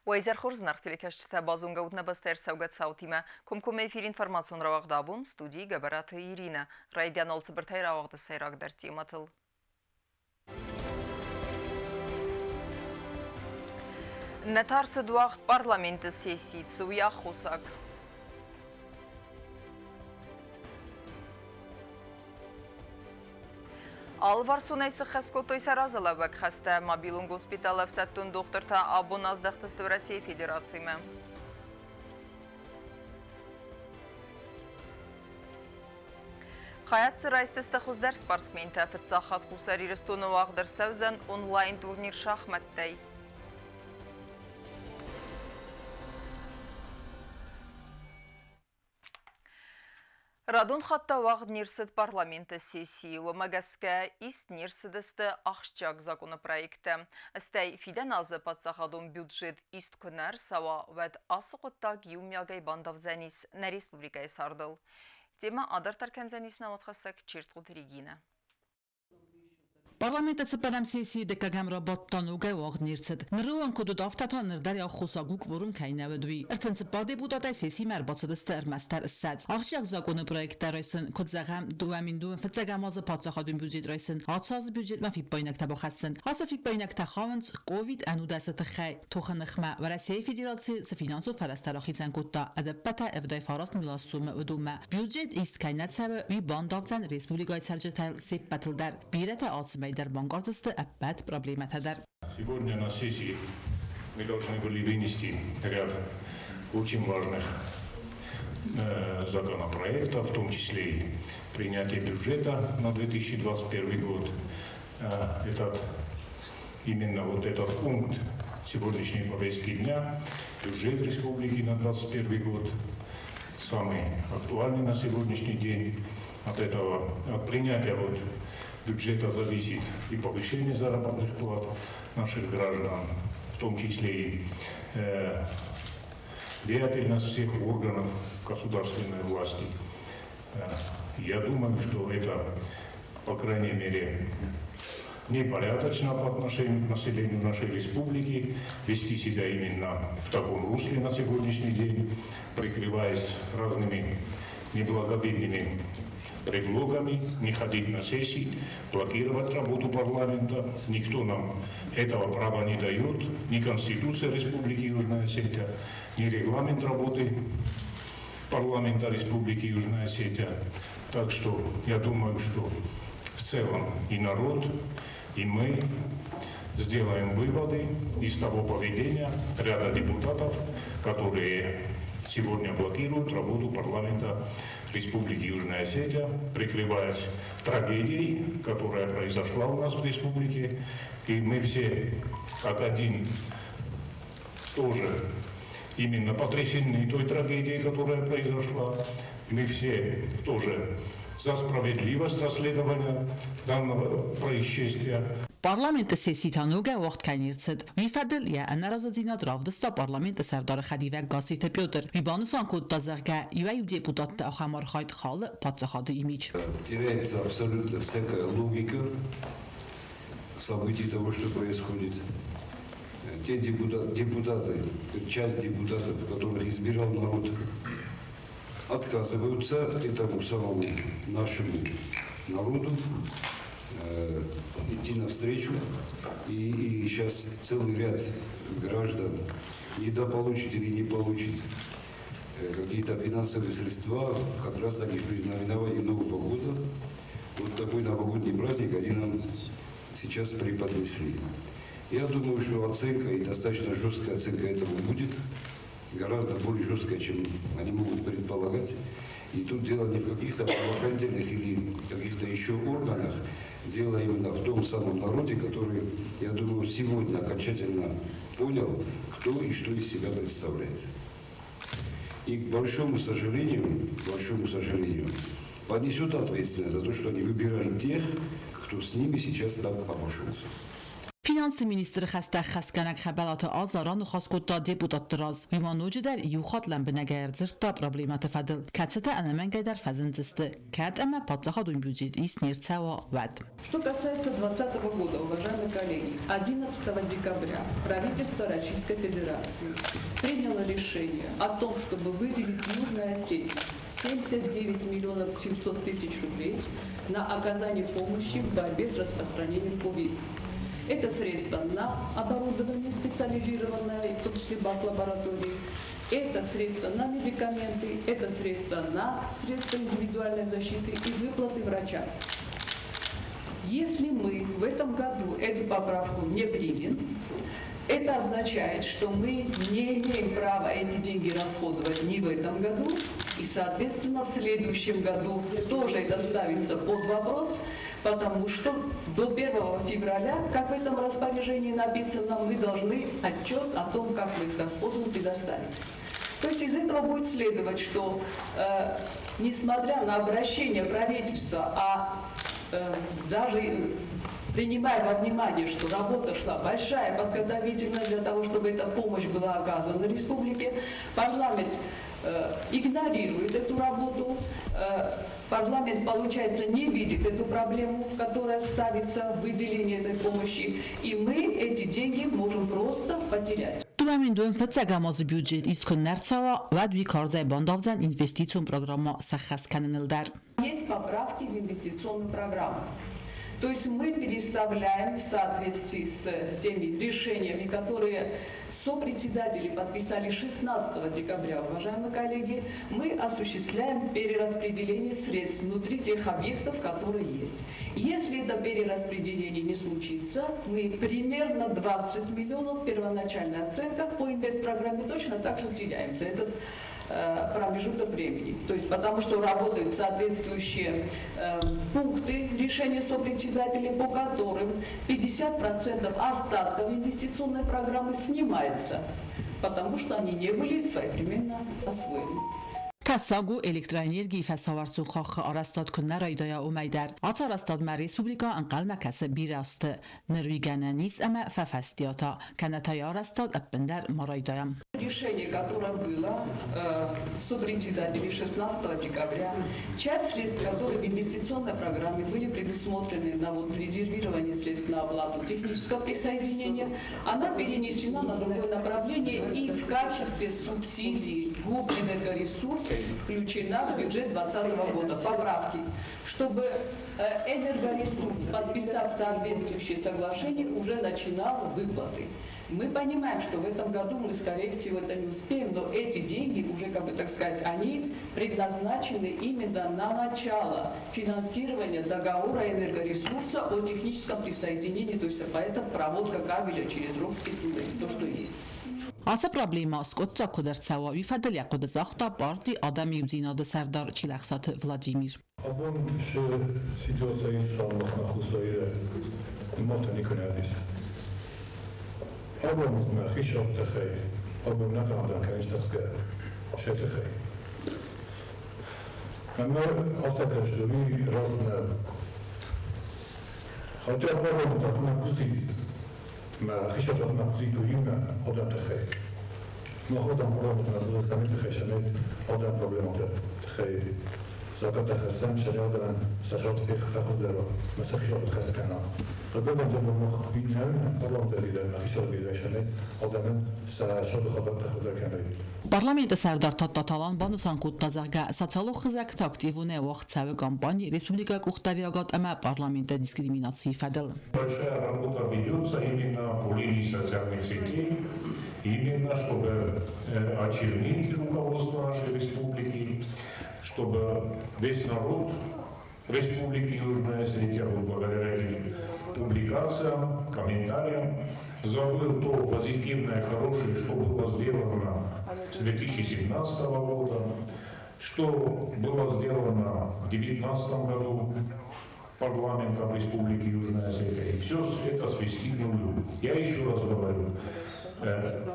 Уӕ изӕр хорз, зынаргъ телекӕсджытӕ, базонгӕ ут нӕ бӕстӕйы ӕрцӕугӕ цаутимӕ. Комкоммӕ эфир информацион рауагъд абон, студийы Гӕбӕраты Иринӕ. Райдиан цыбыртӕй рауагъды сӕйрагдӕр темӕтыл. Нӕ тӕрсыд уагъд парламенты сесси, цы уый аххосаг? Алыварсонӕй сыххӕст кодтой сӕ разылӕууӕг хӕстӕ. Мобилон госпиталы ӕфсӕддон дохтыртӕ абон аздӕхтысты Уӕрӕсейы Федерацимӕ. Хайад дзы райсдзысты хуыздӕр спортсментӕ. Фыццаг хатт Хуссар Ирыстоны уагъд ӕрцӕудзӕн онлайн-турнир шахмӕттӕй. Радон хатт та уагъд не рцыд парламенты сесси. Уымӕ гӕсгӕ ист не рцыдысты ахсджиаг законопроекттӕ. Стӕй фидӕн азы паддзахадон бюджет ист куы нӕ ӕрцӕуа, уӕд ацы хъуыддаг иумиагӕй бандавдзӕнис нӕ республикӕйы цардыл. Темӕ адарддӕр кӕндзӕнис нӕ уацхӕссӕг Чертхъуты Регинӕ. Парламенты цыппӕрӕм сессийы дыккӕгӕм рабадт та ногӕй уагъд не рцыд. Ныры онг куыд уыд, афтӕ та ныр дӕр аххосаг у, кворум кӕй нӕ уыд, уый. 34 депутатӕй сессимӕ ӕрбацыдысты ӕрмӕстдӕр 20. Ахсджиаг закъоны проекттӕ райсын, куыд зӕгъӕм, 2025 азы паддзахадон бюджет райсын, ацы азы бюджетмӕ фиппаинӕгтӕ бахӕссын. Ацы фиппаинӕгтӕ хауынц ковид ӕнудӕсы тыххӕй тохы ныхмӕ Уӕрӕсейы Федераци цы финансон фӕрӕзтӕ рахицӕн кодта, ӕдӕппӕтӕй 79 милуан сомы уыдонмӕ. Бюджет ист кӕй нӕ цӕуы, уый бандавдзӕн республикӕйы цӕрджытӕ се ппӕтыл дӕр. Бирӕтӕ алцӕмӕй дӕр банкъардзысты ӕппӕт проблемӕтӕ дӕр. Сегодня на сессии мы должны были вынести ряд очень важных законопроектов, в том числе и принятие бюджета на 2021 год. Именно вот этот пункт сегодняшней повестки дня, бюджет республики на 2021 год, самый актуальный на сегодняшний день. От принятия вот бюджета зависит и повышение заработных плат наших граждан, в том числе и деятельность всех органов государственной власти. Я думаю, что это, по крайней мере, непорядочно по отношению к населению нашей республики вести себя именно в таком русле на сегодняшний день, прикрываясь разными неблаговидными предлогами, не ходить на сессии, блокировать работу парламента. Никто нам этого права не дает, ни Конституция Республики Южная Осетия, ни регламент работы парламента Республики Южная Осетия. Так что я думаю, что в целом и народ, и мы сделаем выводы из того поведения ряда депутатов, которые сегодня блокируют работу парламента Республики Южная Осетия, прикрываясь трагедией, которая произошла у нас в республике. И мы все как один тоже именно потрясены той трагедией, которая произошла. Мы все тоже за справедливость расследования данного происшествия. Парламенты сессий та ногӕй уагъд кӕй не рцыд, уый фӕдыл йӕ ӕнӕразыдзинад равдыста парламенты сӕрдары хӕдивӕг Гасситы Петр. Уый банысан кодта, зӕгъгӕ, иуӕй-иу депутатты ахӕм архайд халы паддзахады имидж. Теряется абсолютно всякая логика событий того, что происходит. Те депутаты, часть депутатов, которых избирал народ, отказываются этому самому нашему народу идти навстречу. И сейчас целый ряд граждан недополучит или не получит какие-то финансовые средства, как раз таки в признаменовании Нового года. Вот такой новогодний праздник они нам сейчас преподнесли. Я думаю, что оценка, и достаточно жесткая оценка этого будет, гораздо более жесткая, чем они могут предполагать. И тут дело не в каких-то правоохранительных или каких-то еще органах, дело именно в том самом народе, который, я думаю, сегодня окончательно понял, кто и что из себя представляет. И, к большому сожалению, понесет ответственность за то, что они выбирали тех, кто с ними сейчас так обошелся. Финансон Финансты министры хӕстӕ ӕххӕстгӕнӕг Хӕбӕлаты Аза раныхас кодта депутатты раз. Уый ма ноджыдӕр иу хатт лӕмбынӕгӕй ӕрдзырдта проблемӕты фӕдыл, кӕцытӕ ӕнӕмӕнгӕй дӕр фӕзындзысты, кӕд ӕмӕ паддзахадон бюджет ист не рцӕуа, уӕд. Что касается 2020 года, уважаемые коллеги, 11 декабря правительство Российской Федерации приняло решение о том, чтобы выделить Южной Осетии 79 миллионов 700 тысяч рублей на оказание помощи в борьбе с распространением COVID. Это средства на оборудование специализированное, в том числе бак-лаборатории, это средства на медикаменты, это средства на средства индивидуальной защиты и выплаты врачам. Если мы в этом году эту поправку не примем, это означает, что мы не имеем права эти деньги расходовать ни в этом году, и, соответственно, в следующем году тоже это ставится под вопрос, потому что до 1 февраля, как в этом распоряжении написано, мы должны отчет о том, как мы их расходуем, предоставить. То есть из этого будет следовать, что несмотря на обращение правительства, даже принимая во внимание, что работа шла большая, подготовительная для того, чтобы эта помощь была оказана республике, парламент игнорирует эту работу, парламент, получается, не видит эту проблему, которая ставится в выделении этой помощи, и мы эти деньги можем просто потерять. 2025 фыццӕгӕм азы бюджет ист куы не рцӕуа, уӕд уый карзӕй бандавдзӕн инвестицион программӕ сӕххӕст кӕныныл дӕр. Есть поправки в инвестиционную программу. То есть мы переставляем в соответствии с теми решениями, которые сопредседатели подписали 16 декабря, уважаемые коллеги, мы осуществляем перераспределение средств внутри тех объектов, которые есть. Если это перераспределение не случится, мы примерно 20 миллионов, первоначальная оценка по инвестпрограмме, точно так же теряем за этот промежуток времени. То есть потому что работают соответствующие пункты решения сопредседателей, по которым 50% остатков инвестиционной программы снимается, потому что они не были своевременно освоены. Тӕссаг у электроэнергийы фӕсавӕрцон хаххы арӕзтад куы нӕ райдайа, уымӕй дӕр. Ацы арӕзтадмӕ республикӕ ӕнхъӕлмӕ кӕсы бирӕ азты. Ныр уый гӕнӕн ис ӕмӕ фӕфӕстиат уа, кӕнӕ та йӕ арӕзтад ӕппындӕр ма райдайа. Решение, которое было сопредседателей 16 декабря, часть средств, которые в инвестиционной программе были предусмотрены на вот резервирование средств на оплату технического присоединения, она перенесена на другое направление и в качестве субсидии ГУП «Энергоресурс» включена в бюджет 2020 года. Поправки, чтобы «Энергоресурс», подписав соответствующее соглашение, уже начинал выплаты. Мы понимаем, что в этом году мы, скорее всего, это не успеем, но эти деньги уже, как бы так сказать, они предназначены именно на начало финансирования договора энергоресурса о техническом присоединении, то есть поэтому проводка кабеля через Ровский туннель, то, что есть. Ацы проблемӕ скъуыддзаг куыд ӕрцӕуа, уый фӕдыл йӕ хъуыды загъта парти Адӕмы иудзинад-ы сӕрдар Чилӕхсаты Владимир. Абон шы ситуация салмахна хусайра мафта никонадис. Абон ма хишап тахай, абон нақанда каниш тахска шатахай. Ама автокашлуи разна. Хотя парламент атма куси ما خيشة ما كوزي كويما أودام تخي ما خودم پرابلم ما دوستانی تخي شنید أودام پرابلم تخي زکات خسم شنید أودام سشاب سيخ تخز درو ما سخيشة بتخز كنا قبل جنب مخ بينهم پرابلم دليل ما خيشة بيدا شنید أودام سشاب خبر تخز در كنا Պարլամենտի սարդար Թաթաթալան բանուսան կոդտա զաղգա սոցիալող խզակը ակտիվ ունե ուաղ ցավը կամպանի Ռեսպուբլիկա կուխտարիագատ ըմը պարլամենտը դիսկրիմինացիի ֆադել։ Большая работа ведется именно по линии социальных сетей, именно чтобы очернить руководство нашей республики, чтобы весь народ Республики Южная Осетия, благодаря этим публикациям, комментариям, забыл то позитивное, хорошее, что было сделано с 2017 года, что было сделано в 2019 году парламентом Республики Южная Осетия. И все это свести к нулю. Я еще раз говорю,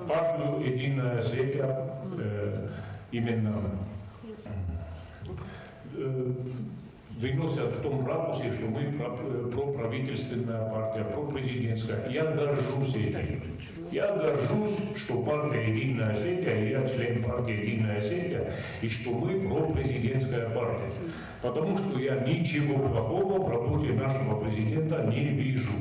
партию «Единая Осетия» именно выносят в том ракурсе, что мы проправительственная партия, пропрезидентская. Я горжусь этим. Я горжусь, что партия «Единая Осетия», и я член партии «Единая Осетия», и что мы пропрезидентская партия. Потому что я ничего плохого в работе нашего президента не вижу.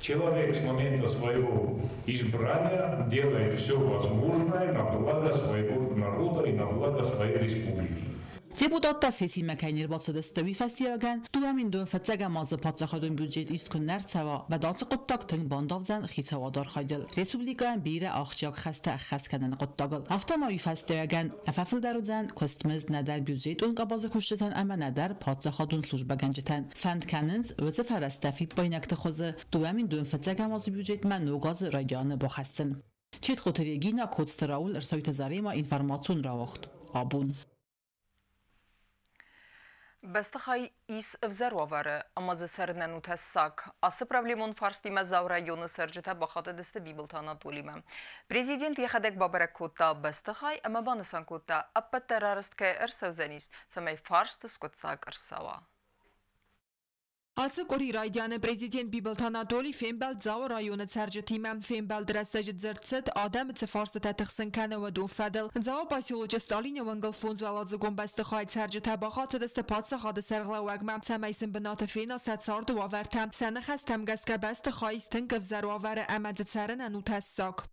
Человек с момента своего избрания делает все возможное на благо своего народа и на благо своей республики. Депутаттӕ сессимӕ кӕй не рбацыдысты, уый фӕстиуӕгӕн 2025 азы паддзахадон бюджет ист куы нӕ рцӕуа, уӕд ацы хъуыддаг тынг бандавдзӕн хицауады архайдыл, республикӕйӕн бирӕ ахсджиаг хӕстӕ ӕххӕст кӕныны хъуыддагыл. Афтӕ ма уый фӕстиуӕгӕн фӕфылдӕр уыдзӕн куыстмызд нӕдӕр бюджетон къабазы кусджытӕн ӕмӕ нӕдӕр паддзахадон службӕгӕнджытӕн. Фӕнд кӕнынц уыцы фӕрӕзтӕ фиппаинӕгты хуызы 2025 азы бюджетмӕ ног азы райдианы бахӕссын. Четхъоты Регина, Коцты Рауль, Ӕрсойты Заремӕ, информацион рауагъд «Абон». Бӕстыхай ис ӕвзӕр уавӕры ӕмӕ дзы цӕрынӕн у тӕссаг. Ацы проблемон фарстимӕ Дзауы районы цӕрджытӕ бахатыдысты Бибылты Анатолимӕ. Президент йӕхӕдӕг бабӕрӕг кодта бӕстыхай ӕмӕ банысан кодта, ӕппӕт дӕр арӕзт кӕй ӕрцӕудзӕнис, цӕмӕй фарст скъуыддзаг ӕрцӕуа. Ацы къуыри райдианы президент Бибылты Анатолий фембӕлд Дзауы районы цӕрджытимӕ. Фембӕлды рӕстӕджы дзырд цыд, адӕмы цы фарстытӕ тыхсын кӕны, уыдон фӕдыл. Дзауы поселочы Сталины уынгыл фондзуӕладзыгон бӕстыхайы цӕрджытӕ бахатыдысты паддзахады сӕргълӕууӕгмӕ, цӕмӕй сын бынаты фена сӕ царды уавӕртӕ. Сӕ ныхӕстӕм гӕсгӕ бӕстыхай ис тынг ӕвзӕр уавӕры ӕмӕ дзы цӕрынӕн у тӕссаг.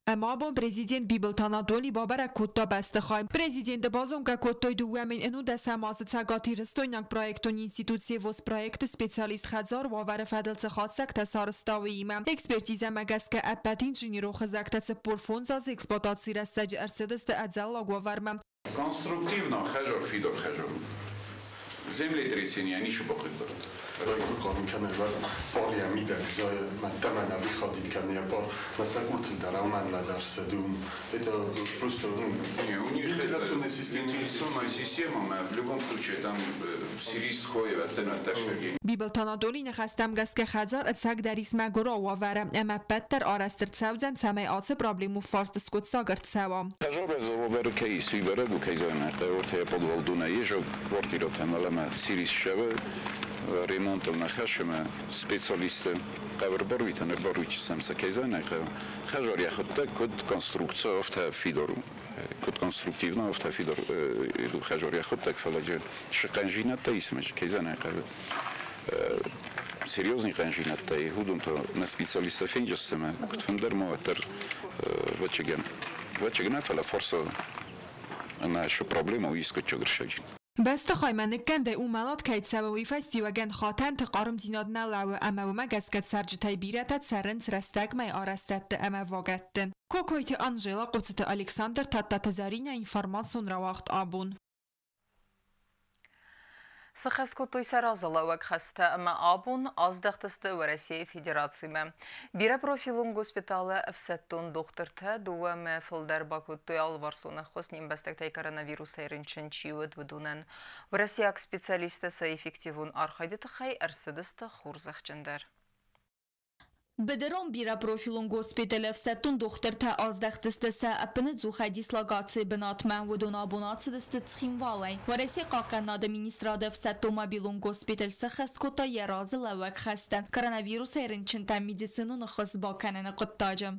Ӕмӕ абон президент Бибылты Анатолий бабӕрӕг кодта бӕстыхай. Президенты базонгӕ кодтой 2011 азы цӕгатирыстойнаг проектон институт «Севоспроект»-ы специалист хӕдзар уавӕры фӕдыл цы хатдзӕгтӕ сарӕзта, уыимӕ. Экспертизӕмӕ гӕсгӕ ӕппӕт инженерон хызӕгтӕ 45 азы эксплуатацийы рӕстӕджы ӕрцыдысты ӕдзӕллаг уавӕрмӕ. Конструктивно хӕжор фидор хӕжор. Землетрясение ничего бахъыгдард. Это просто не, у них вентиляционная система. Вентиляционная система, в любом случае там сирист хоева, Бибылты Анатолий ныхӕстӕм гӕсгӕ хӕдзар ӕцӕгдӕр ис мӕгуырау уавӕры ӕмӕ ӕппӕт дӕр арӕзт ӕрцӕудзӕн, цӕмӕй ацы проблему фарст скъуыддзаг ӕрцӕуа. Ремонтом нахашема специалисты къӕвӕрбарвитӕн ӕрбарвитсӕм сӕ кӕй хӕжар йӕхӕдӕг куыд конструкция афтӕ фидор куыд конструктивно афтӕ фидор хӕжар йӕхӕдӕг фӕлӕ шыхъӕнжинӕдтӕ исмӕ кӕй серьезный хъӕнжинӕдтӕ уыдон та нӕ специалисттӕ фенджысты куыд фӕндӕр ма уӕддӕр вӕччыгӕн вӕччыгӕн фӕлӕ фарса ӕмӕ шы проблема у искуыд чогыршаджын. Бӕстыхаймӕ ныккӕндӕй уымӕлад кӕй цӕуы, уый фӕстиуӕгӕн хатӕнты хъармдзинад нӕ лӕууы ӕмӕ уымӕ гӕсгӕ цӕрджытӕй бирӕтӕ цӕрынц рӕстӕгмӕ арӕзтӕдты ӕмӕ вагӕтты. Кокойты Анжела, Хъуццыты Александр, Тадтаты Зӕринӕ, информацион рауагъд «Абон». Сыххӕст кодтой сӕ разылӕууӕг хӕстӕ ӕмӕ абон аздӕхтысты Уӕрӕсейы Федерацимӕ. Бирӕпрофилон госпиталы ӕфсӕддон дохтыртӕ дыууӕ мӕ фылдӕр бакодтой алыварсон ӕххуыс не мбӕстӕгтӕй коронавирусӕй рынчын чи уыд, уыдонӕн. Уӕрӕсейаг специалисттӕ сӕ эффективон архайды тыххӕй ӕрцыдысты хорзӕхджындӕр. Быдырон бирӕпрофилон госпиталы ӕфсӕддон дохтыртӕ аздӕхтысты сӕ ӕппынӕдзухӕй дислокацийы бынатмӕ. Уыдон абон ацыдысты Цхинвалӕй. Уӕрӕсейы хъахъхъӕнынады министрады ӕфсӕддон мобилон госпиталь сӕххӕст кодта йӕ разылӕууӕг хӕстӕ коронавирусӕй рынчынтӕн медицинон ӕххуыс бакӕныны хъуыддаджы.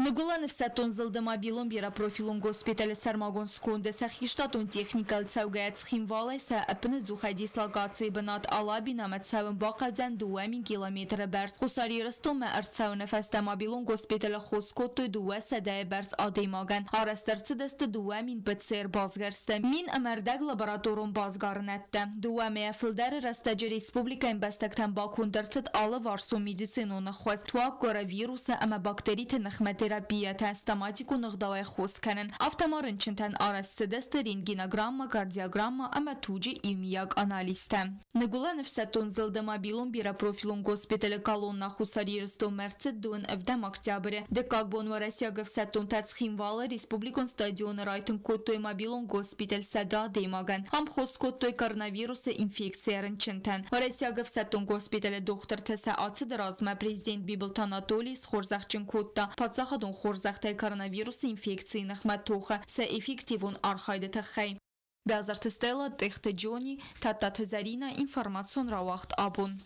Ныгуылӕн ӕфсӕддон зылды мобилон бирӕпрофилон госпиталы сӕрмагонд сконды сӕхи штатон техникӕйыл цӕугӕйӕ Цхинвалӕй сӕ ӕппынӕдзухӕй дислокацийы бынат Алабинамӕ цӕуын бахъӕудзӕн 2000 километры бӕрц. Хуссар Ирыстонмӕ ӕрцӕуыны фӕстӕ мобилон госпиталы хос кодтой 200 бӕрц адӕймагӕн. Арӕзт ӕрцыдысты 2000 ПЦР басгӕрсты, 1500 лабораторон басгарынӕдтӕ. Дыууӕ мӕйӕ фылдӕры рӕстӕджы республикӕйы ӕмбӕстӕгтӕн баконд ӕрцыд алыварсон медицинон ӕххуыс, туаггуыры, вирусы ӕмӕ бактериты ныхмӕ. Терапиятӕ, стоматикон ӕгъдауӕй хос кӕнын. Афтӕ ма рынчынтӕн арӕзт цыдысты рентгенограммӕ, кардиограммӕ ӕмӕ туджы иумиаг анализтӕ. Ныгуылӕн ӕфсӕддон зылды мобилон бирӕпрофилон госпиталы колоннӕ Хуссар Ирыстонмӕ ӕрцыд 27 октябры. Дыккаг бон уӕрӕсейаг ӕфсӕддонтӕ Цхинвалы республикон стадионы райтынг кодтой мобилон госпиталь 100 адӕймагӕн. Ам хос кодтой коронавирусы инфекцийӕ рынчынтӕн. Уӕрӕсейаг ӕфсӕддон госпиталы дохтыртӕ сӕ ацыды размӕ президент Бибылты Анатолий схорзӕхджын кодта паддзахадон хорзӕхтӕй коронавирусы инфекцийы ныхмӕ тохы сӕ эффективон архайды тыххӕй. Бязарты Стелла, Тъехты Джони, Тадтаты Зӕринӕ, информацион рауагъд «Абон».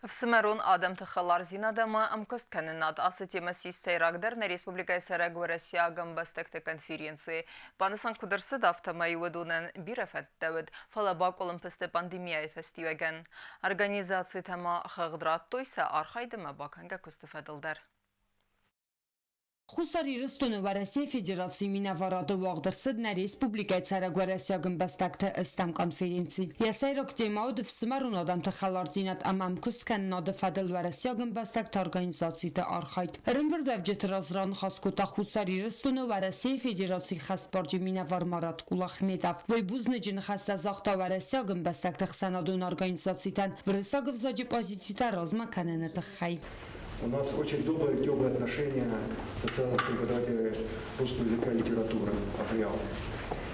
Ӕфсымӕрон адӕмты хӕлардзинад ӕмӕ ӕмкуысткӕнынад ацы темӕ ссис сӕйрагдӕр нӕ республикӕйы цӕрӕг уӕрӕсейаг ӕмбӕстӕгты конференцийы. Банысан куыд ӕрцыд, афтӕмӕй уыдонӕн бирӕ фӕндтӕ уыд, фӕлӕ бакъуылымпы сты пандемияйы фӕстиуӕгӕн. Организацитӕ ма хыгъд радтой сӕ архайд ӕмӕ бакӕнгӕ куысты фӕдыл дӕр. Хуссар Ирыстоны Уӕрӕсейы Федерацийы минӕварады уагъд ӕрцыд нӕ республикӕйы цӕрӕг уӕрӕсейаг ӕмбӕстӕгты ӕстӕм конференци. Йӕ сӕйраг темӕ уыд ӕфсымӕрон адӕмты хӕлардзинад ӕмӕ ӕмкуысткӕнынады фӕдыл уӕрӕсейаг ӕмбӕстӕгты организациты архайд. Ӕрӕмбырдуӕвджыты раз раныхас кодта Хуссар Ирыстоны Уӕрӕсейы Федерацийы хӕстбарджын минӕвар Марат Кулахметов. Уый бузныджы ныхӕстӕ загъта уӕрӕсейаг ӕмбӕстӕгты ӕхсӕнадон организацитӕн уырыссаг ӕвзаджы позицитӕ размӕ кӕныны тыххӕй. У нас очень добрые, теплые отношения с ассоциацией преподавателей русского языка и литературы «Априал».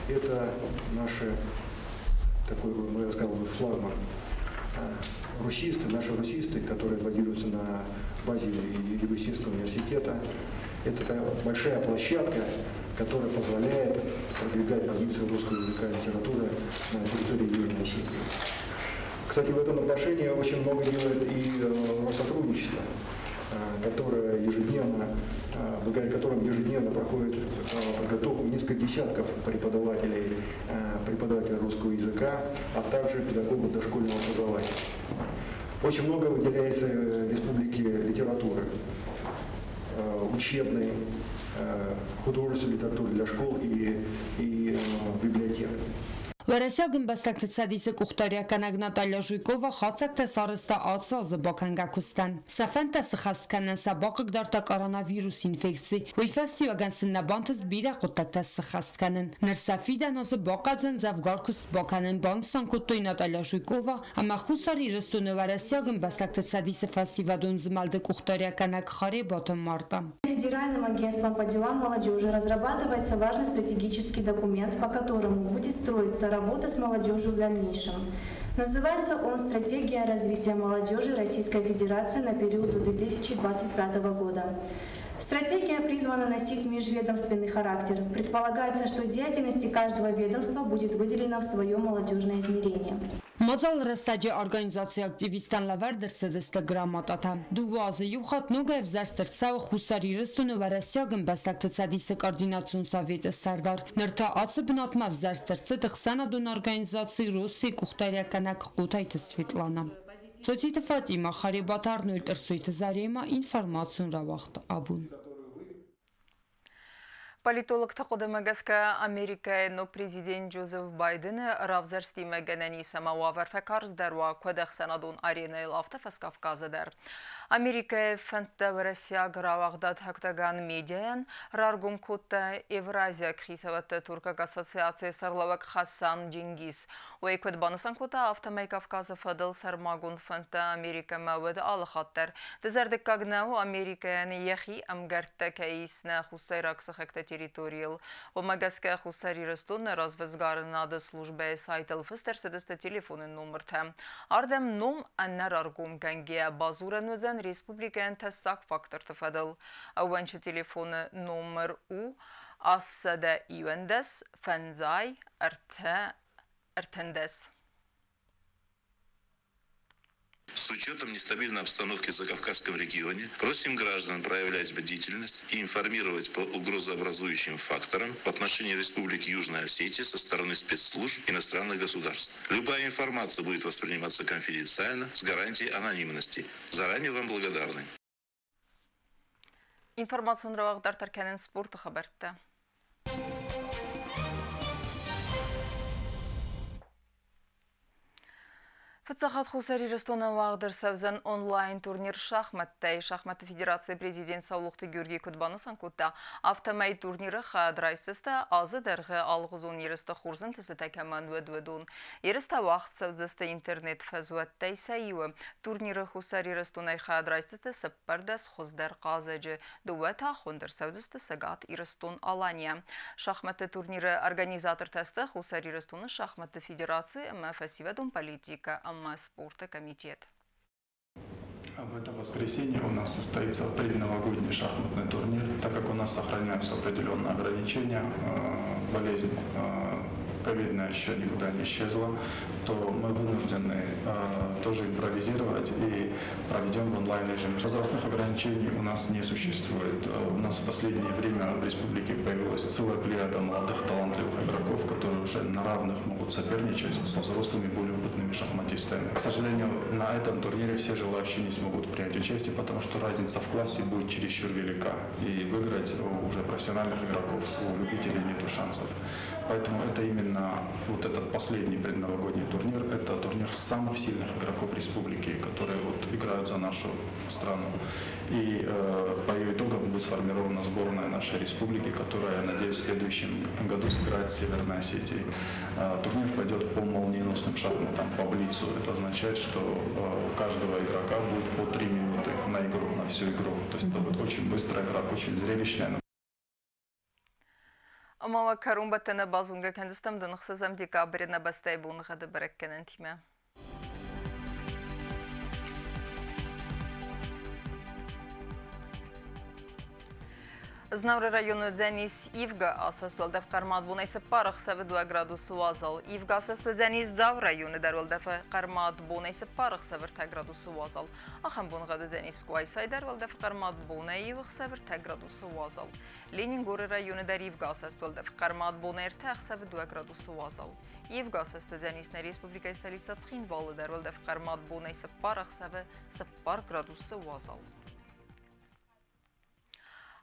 Это наши, такой, я сказал, флагман. Русисты, наши русисты, которые базируются на базе Евразийского университета. Это такая большая площадка, которая позволяет продвигать позицию русского языка и литературы на территории Южной Осетии. Кстати, в этом отношении очень много делает и Россотрудничество, которое ежедневно, благодаря которым ежедневно проходит подготовку несколько десятков преподавателей, преподавателей русского языка, а также педагогов дошкольного образования. Очень много выделяется республике литературы, учебной, художественной литературы для школ и библиотек. Уӕрӕсейаг ӕмбӕстӕгты цӕдисы къухдариуӕггӕнӕг Наталья Жуйкова хатдзӕгтӕ сарӕзта ацы азы бакӕнгӕ куыстӕн. Сӕ фӕндтӕ сыххӕст кӕнын сӕ бахъыгдардта коронавирусы инфекци. Уый фӕстиуӕгӕн сын нӕ бантыст бирӕ хъуыддӕгтӕ сыххӕст кӕнын. Ныр сӕ фидӕн азы бахъӕудзӕн дзӕвгар куыст бакӕнын, банысан кодтой Наталья Жуйкова ӕмӕ Хуссар Ирыстоны Уӕрӕсейаг ӕмбӕстӕгты цӕдисы фӕсивӕдон змӕлды къухдариуӕггӕнӕг Харебаты Марта. Федеральным агентством по делам молодежи разрабатывается важный стратегический документ, по которому будет строиться работа с молодежью в дальнейшем. Называется он «Стратегия развития молодежи Российской Федерации на период до 2025 года». Стратегия призвана носить межведомственный характер. Предполагается, что деятельности каждого ведомства будет выделено в свое молодежное измерение. Мадзалы рӕстӕджы организацийы активисттӕн лӕвӕрд ӕрцыдысты грамотатӕ. Дыууӕ азы иу хатт ногӕй ӕвзӕрст ӕрцӕуы Хуссар Ирыстоны Уӕрӕсейаг ӕмбӕстӕгты цӕдисы координацион советы сӕрдар. Ныр та ацы бынатмӕ ӕвзӕрст ӕрцыд ӕхсӕнадон организаци «Российы» къухдариуӕггӕнӕг Хъотайты Светлана. Социты Фатима, Харебаты Арнольд, Ӕрсойты Зарема, информацион рауагъд «Абон». Политологты хъуыдымӕ гӕсгӕ Америкӕйы ног президент Джозеф Байдены равзӕрстимӕ гӕнӕн ис ӕмӕ уавӕр фӕкарздӕр уа куыд ӕхсӕнадон аренӕйыл, афтӕ Фӕскавказы дӕр. Америкӕйы фӕндтӕ уӕрӕсейаг рауагъдад Октагон Медиайӕн раргом кодта Евразиаг хицӕуттӕ Туркаг ассоциацийы сӕргълӕууӕг Хасан Джингиз. Уый куыд банысан кодта, афтӕмӕй Кавказы фӕдыл сӕрмагонд фӕндтӕ Америкӕмӕ уыд алы хатт дӕр. Дызӕрдыггаг нӕу, Америкӕйӕн йӕхи ӕмгӕрттӕ кӕй ис нӕ хуссайраг сыхӕгты территорийыл. Уымӕ гӕсгӕ Хуссар Ирыстоны развӕдсгарынады службӕйы сайтыл фыст ӕрцыдысты телефоны номыртӕ. Ардӕм ном ӕнӕраргомгӕнгӕйӕ бадзурӕн уыдзӕн республикӕйӕн тӕссаг факторты фӕдыл. Ӕууӕнчы телефоны номыр у 811 50 3 13. С учетом нестабильной обстановки в Закавказском регионе просим граждан проявлять бдительность и информировать по угрозообразующим факторам в отношении Республики Южная Осетия со стороны спецслужб иностранных государств. Любая информация будет восприниматься конфиденциально с гарантией анонимности. Заранее вам благодарны. Информацион рауагъд дарддӕр кӕнынц спорты хабӕрттӕ. Фыццаг хатт Хуссар Ирыстоны уагъд ӕрцӕудзӕн онлайн-турнир шахмӕттӕй. Шахмӕтты федерацийы президент Саулохты Георгий куыд банысан кодта, афтӕмӕй турниры хайад райсдзысты азы дӕргъы алыгъуызон ерысты хорз ӕнтыстытӕ кӕмӕн уыд, уыдон. Ерыстӕ уагъд цӕудзысты интернет-фӕзуӕттӕй сӕ иуы. Турниры Хуссар Ирыстонӕй хайад райсдзысты 14 хуыздӕр хъазӕджы, дыууӕ та хуынд ӕрцӕудзысты Цӕгат Ирыстон-Аланийӕ. Шахмӕтты турниры организатортӕ сты Хуссар Ирыстоны шахмӕтты федераци ӕмӕ фӕсивӕдон политикӕ ӕмӕ спорты комитет. В это воскресенье у нас состоится предновогодний шахматный турнир, так как у нас сохраняются определенные ограничения, болезнь ковидная еще никуда не исчезла, то мы вынуждены тоже импровизировать и проведем в онлайн-режиме. Возрастных ограничений у нас не существует. У нас в последнее время в республике появилась целая плеяда молодых талантливых игроков, которые уже на равных могут соперничать со взрослыми, более опытными шахматистами. К сожалению, на этом турнире все желающие не смогут принять участие, потому что разница в классе будет чересчур велика. И выиграть у уже профессиональных игроков, у любителей нету шансов. Поэтому это именно вот этот последний предновогодний турнир, это турнир самых сильных игроков республики, которые вот играют за нашу страну. И по ее итогам будет сформирована сборная нашей республики, которая, я надеюсь, в следующем году сыграет с Северной Осетией. Турнир пойдет по молниеносным шахматам, по блицу. Это означает, что у каждого игрока будет по 3 минуты на игру, на всю игру. То есть это будет очень быстрая игра, очень зрелищная. Ӕмӕ уӕ кӕронбӕттӕны базонгӕ кӕндзыстӕм 26 декабры нӕ бӕстӕйы боныгъӕды бӕрӕггӕнӕнтимӕ. Знауыры районы уыдзӕнис ивгӕ асӕст, уӕлдӕф хъӕрмад бонӕй 4 ӕхсӕвы 2 градусы уазал. Ивгӕ асӕст уыдзӕнис Дзауы районы дӕр, уӕлдӕфы хъӕрмад бонӕй 4 ӕхсӕвы 3 градусы уазал. Ахӕм боныгъӕд уыдзӕнис Къуайсайы дӕр, уӕлдӕфы хъӕрмад бонӕй 1 ӕхсӕвы 3 градусы уазал. Ленингоры районы дӕр ивгӕ асӕст, уӕлдӕф хъӕрмад бонӕй 3 ӕхсӕвы 2 градусы уазал. Ивгӕ асӕст уыдзӕнис нӕ республикӕйы столицӕ Цхинвалы дӕр, уӕлдӕф хъӕрмад бонӕй 4 ӕхсӕвы 4 градусы уазал.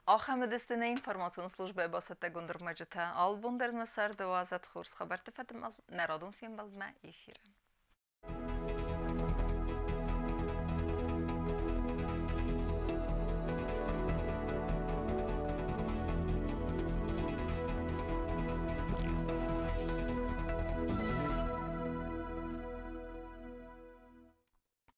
Ахӕм уыдысты нӕ информацион службӕйы бацӕттӕгонд ӕрмӕджытӕ. Алы бон дӕр нӕ царды уадзӕд хорз хабӕртты фӕдыл нӕ радон фембӕлдмӕ эфиры.